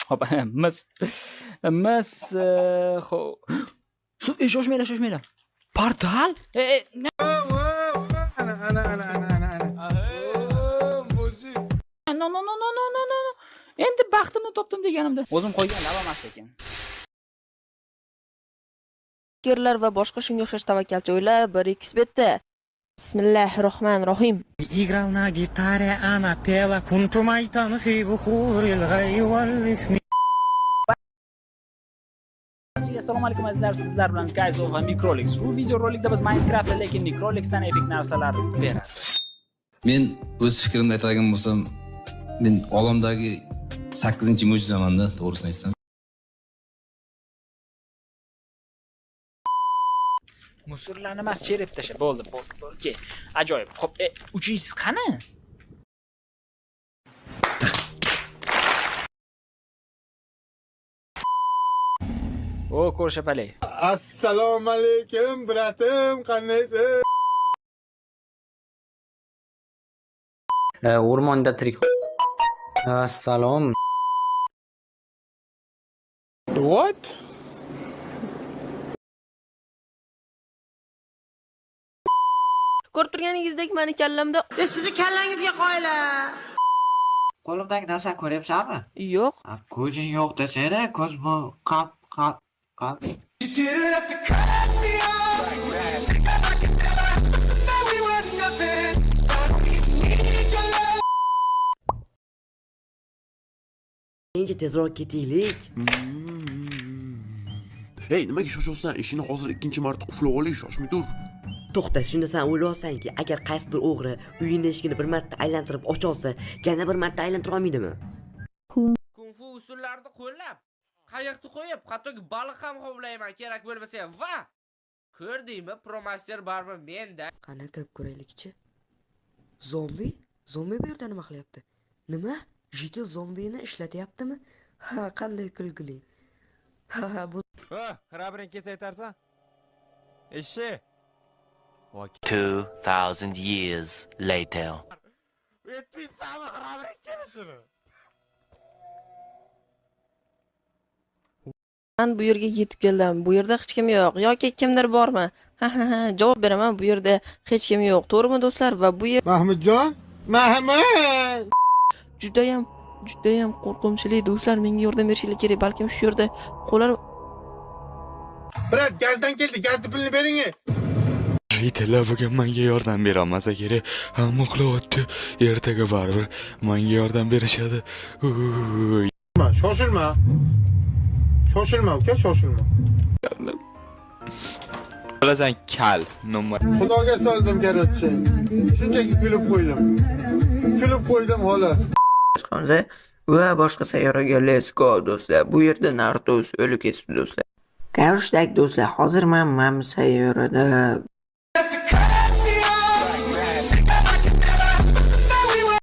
Hop, mis. Mis, xo'p. Shoshmanglar, shoshmanglar. Portal? Ana ana ana ana ana ana. No, no, no, no, no, no, no. Endi baxtimni topdim deganimda. O'zim qo'ygan lava emas ekan. Fikrlar va boshqa shunga o'xshash tavakkalchi o'yinlar 1xBetda. Bismillahirrohmanirrohim. Играл на гитаре, она пела Кунту майтан хибухурил гайваллихми. Barchaga assalomu alaykum azizlar, sizlar bilan Kaizo va Microlix. Bu videorolikda biz Minecraftda lekin Microlixdan epik narsalar beradi. Men o'z fikrimni aytadigan bo'lsam, men olamdagi 8-mo'jizamanda, to'g'risini aytsam. Musorlarni emas, cherib tasha. Bo'ldi, bo'ldi, bo'ldi. Okey. Ajoyib. Xo'p, uchinchisi qani? O, ko'rshapalak. Assalomu alaykum, bratim, qandaysiz? O'rmonda tirik. Assalom. What? Ko'rib turganingizdek, mani kallamda Sizni kallangizga qoyila. Qo'limdagi narsani ko'ryapsanmi? Yo'q. Ha, ko'zing yo'q desana, ko'z bu qap qap qap. Endi tezroq ketaylik. Hey, nimaga shoshasan? Eshikni hozir ikkinchi marta qulflab olay, shoshmay tur. To'xta, shunda sen o'ylayapsanki, agar qaysidir o'g'ri uyini eshigini bir marta aylantirib ocholsa, yana bir marta aylantira olmaydimi? Kung-fu usullarini qo'llab, qayiqni qo'yib, hattoki baliq ham hovlayman kerak bo'lmasa va ko'rdingmi, promaster baribir menda. Qani kirib ko'raylikchi. Zombi? Zombi bu yerda nima qilyapti? Nima? Jitil zombini ishlatyaptimi? Ha, qanday kulgili. Ha, ha, bu Ha, Xirabring kelsa aytarsan. Eshik. 2000 years later. Aytmaysanmi Xirabring kelishini? Men bu yerga yetib keldim. Bu yerda hech kim yo'q yoki kimdir bormi? Ha ha ha, javob beraman, bu yerda hech kim yo'q. To'g'rimi do'stlar? Va bu yer Mahmudjon? Mahmud! judayam judayam qo'rqinchli do'stlar, menga yordam berishingiz kerak. Balkim shu yerda qo'lar Brat, gazdan keldi, gazni pulini bering. Itala bugun menga yordam berolmasa kerak. Hamma uxlayapti. Ertaga baribir menga yordam berishadi. Shoshilma. Shoshilma, uka, shoshilma. Bilasan kal nima? Xudoga soldim, короче. Shunchaki kulib qo'ydim. Kulib qo'ydim xolos. Chiqamiz va boshqa sayyoraga let's go do'stlar. Bu yerda Naruto o'lib ketibdi do'stlar. Короче, do'stlar, hozir men mana bu sayyorada